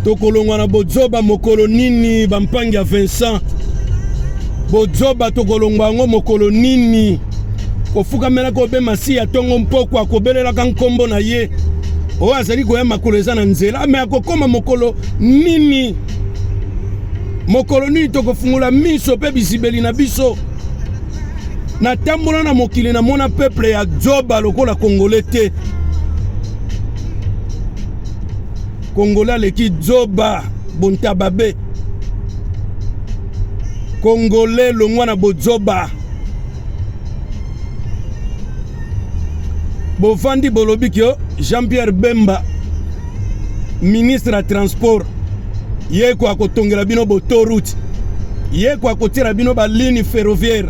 Tokolongwa na bozoba mokolo nini bampangi ya Vincent? Bozoba tokolongwa yango mokolo nini? Kofukamelaka obe Masiya ntongo mpokwa, kobelelaka nkombo na ye oyo azali koya makolo eza na nzela, me akokoma mokolo nini? Mokolo nini tokofungola miso mpe bizibeli na biso? Natambola na mokili, namona peuple ya zoba lokola Congolais te. Congolais aleki zoba bontababe. Congolais longwa na bozoba. Bovandi bolobi ke Jean-Pierre Bemba ministre ya transport ye ko akotongela bino botoroute, ye ko akotiela bino ba ligne ferroviaire,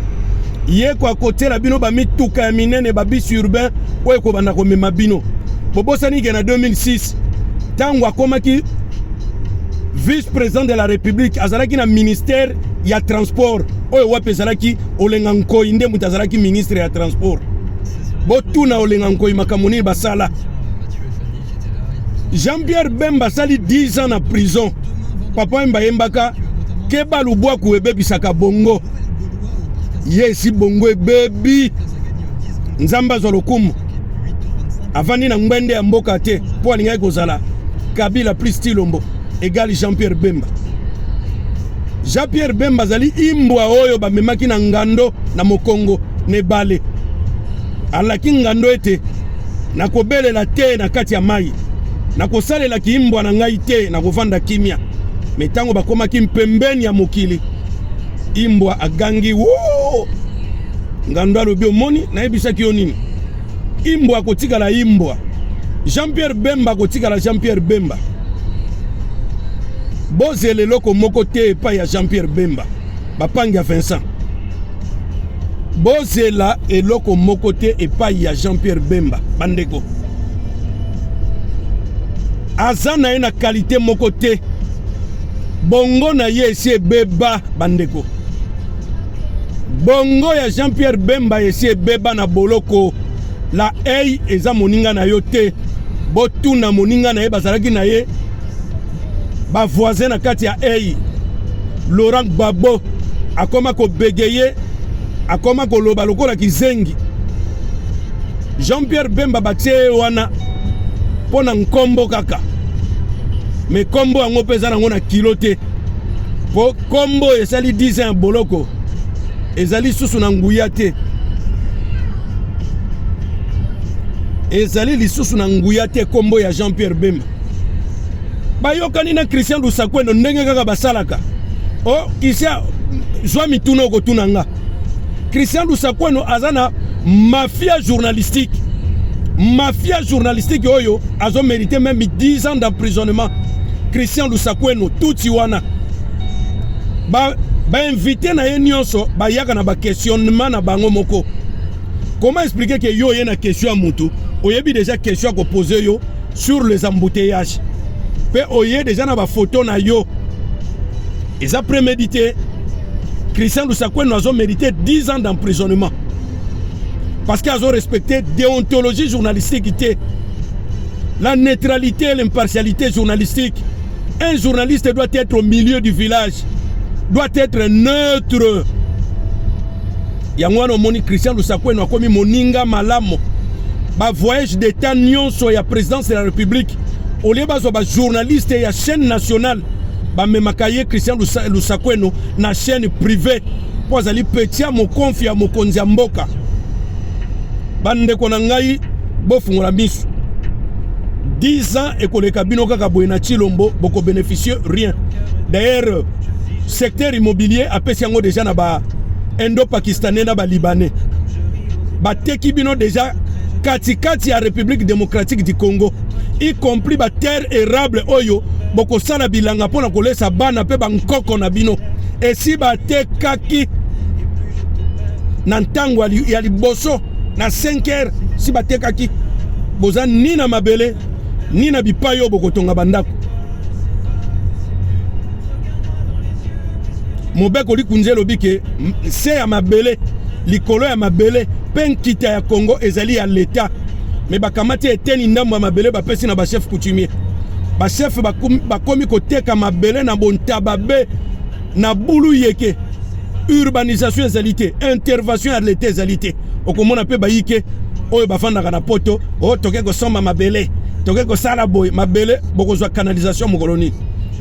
ye ko akotiela bino ba mituka ya minene ba bus urbain oyo ekobanda komema bino. Bobosani ke na 2006 ntango akomaki vice-président de la République azalaki na ministère ya transport oyo wapi ezalaki Olenga Nkoyi nde moto azalaki ministre ya transport. Botuna Olenga Nkoyi makambo nini basala. Jean-Pierre Bemba asali 10 ans na prison. Papa Wemba ayembaka keba lubwaku ebebisaka bongo. Ye esi bongo ebebi. Nzambe azwa lokumu. Avandi na ngbende ya mboka te mpo alingaki kozala Kabila plus Tshilombo égale Jean-Pierre Bemba. Jean-Pierre Bemba azali imbwa oyo bamemaki na ngando na mokongo na ebale. Alaki ngando ete nakobelela te na kati ya mai, nakosalela kiimbwa na ngai te, nakovanda kimia. Me ntango bakomaki mpembeni ya mokili, imbwa agangi woo! Ngando alobi, omoni, nayebisaki yo nini? Imbwa akotikala imbwa, Jean-Pierre Bemba akotikala Jean-Pierre Bemba. Bozela eloko moko te epai ya Jean-Pierre Bemba, bapangi ya Vincent. Bozela eloko moko te epai ya Jean-Pierre Bemba, bandeko. Aza na ye na kalite moko te. Bongo na ye esi ebeba, bandeko. Bongo ya Jean-Pierre Bemba esi ebeba na boloko. La ei eza moninga na yo te. Botuna moninga na ye, bazalaki na ye ba voisin na kati ya ei. Laurent Gbagbo akoma kobegeye, akoma koloba lokola kizengi. Jean-Pierre Bemba batie ye wana mpo na nkombo kaka, me nkombo yango mpe eza nango na kilo te, mpo nkombo esali 10 ans ya boloko ezali lisusu na nguya te, ezali lisusu na nguya te nkombo ya Jean-Pierre Bemba. Bayokani na Christian Lusakweno ndenge kaka basalaka. Oh, Christian, zwa mituna okotuna nga. Christian Lusakweno aza na mafia journalistique. Mafia journalistique oyo azo mériter même 10 ans d'emprisonnement. Christian Lusakweno tutsi wana. Ba ba invité na ye nyonso bayaka na ba questionnement na bango moko. Comment expliquer que yo oye na question ya mutu, oyebi déjà question ya koposer yo sur les embouteillages, pe oye déjà na ba photo na yo eza prémédité. Christian Lusakweno azo mérité 10 ans d'emprisonnement parce que azo respecter déontologie journalistique te, la neutralité et l'impartialité journalistique. Un journaliste doit être au milieu du village, doit être neutre. Yango wana omoni Christian Lusakweno akomi moninga malamu. Ba voyage d'état nyonso ya présidence de la République, au lieu bazwa ba journaliste ya chaîne nationale, bamemaka ye Christian Lusakweno na chaîne privée mpo azali petit ya mokonfi ya mokonzi ya mboka. Bandeko na ngai, bofungola miso. 10 ans ekoleka bino kaka boye na Tshilombo, boko bénéficier rien. D'ailleurs, secteur immobilier apesi yango déjà na ba indo-pakistanais na ba libanais. Bateki bino déjà katikati ya République démocratique du Congo, y compris ba terre érable oyo bokosala bilanga mpona kolesa bana mpe bankoko na bino. Esi batekaki na ntango ya liboso na 5 heures, si batekaki boza ni na mabele ni na bipai oyo bokotonga bandako. Mobeko likunzi elobi ke se ya mabele, likolo ya mabele mpe nkita ya Congo ezali ya leta, me bakamati eteni ndambo ya mabele bapesi na ba chef coutumier. Bachef bakomi koteka mabele na bontaba be na bulu yeke. Urbanisation ezali te, intervention ya leta ezali te. Okomona mpe bayike oyo bafandaka na poto, o oh, toke kosomba mabele, toke kosala boye mabele. Bokozwa canalisation mokolo nini?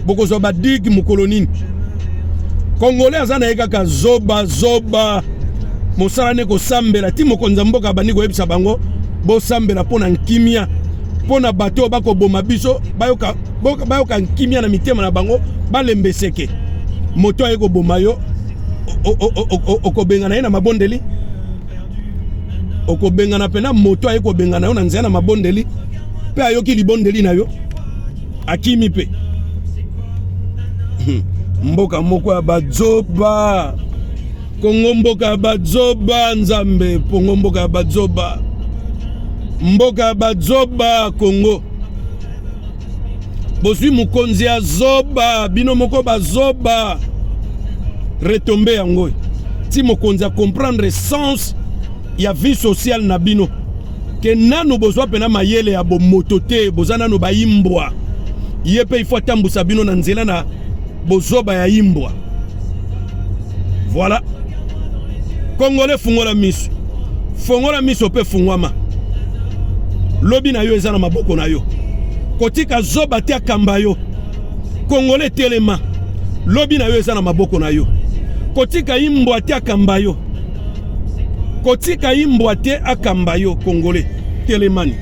Bokozwa badigue mokolo nini? Congolais aza na ye kaka zoba zoba, mosala ne kosambela. Ti mokonzi ya mboka abandi koyebisa bango bosambela mpo na nkimia, mpo na bato oyo bakoboma biso bayoka, bayoka nkimia na mitema na bango, balembeseke. Moto aye koboma yo, okobengana ye na mabondeli? Okobengana mpena moto aye kobengana yo na nzela na mabondeli, mpe ayoki libondeli na yo, akimi mpe. Mboka moko ya bazoba, Kongo, mboka ya bazoba. Nzambe, Kongo, mboka ya bazoba, mboka ya bazoba. Kongo, bozwi mokonzi ya zoba, bino moko bazoba. Retombe yango ti mokonzi acomprendre sens ya vie sociale na bino, ke nanu bozwa mpena mayele ya bomoto te, boza nanu bayimbwa. Ye mpe ifo atambusa bino na nzela na bozoba ya imbwa. Voilà, Congolais, fungola miso, fongola miso mpe fungwama. Lobi na yo eza na maboko na yo. Kotika zoba te akamba yo. Congolais, telema, lobi na yo eza na maboko na yo. Kotika imbwa te akamba yo, kotika imbwa te akamba yo. Congolais, telemani.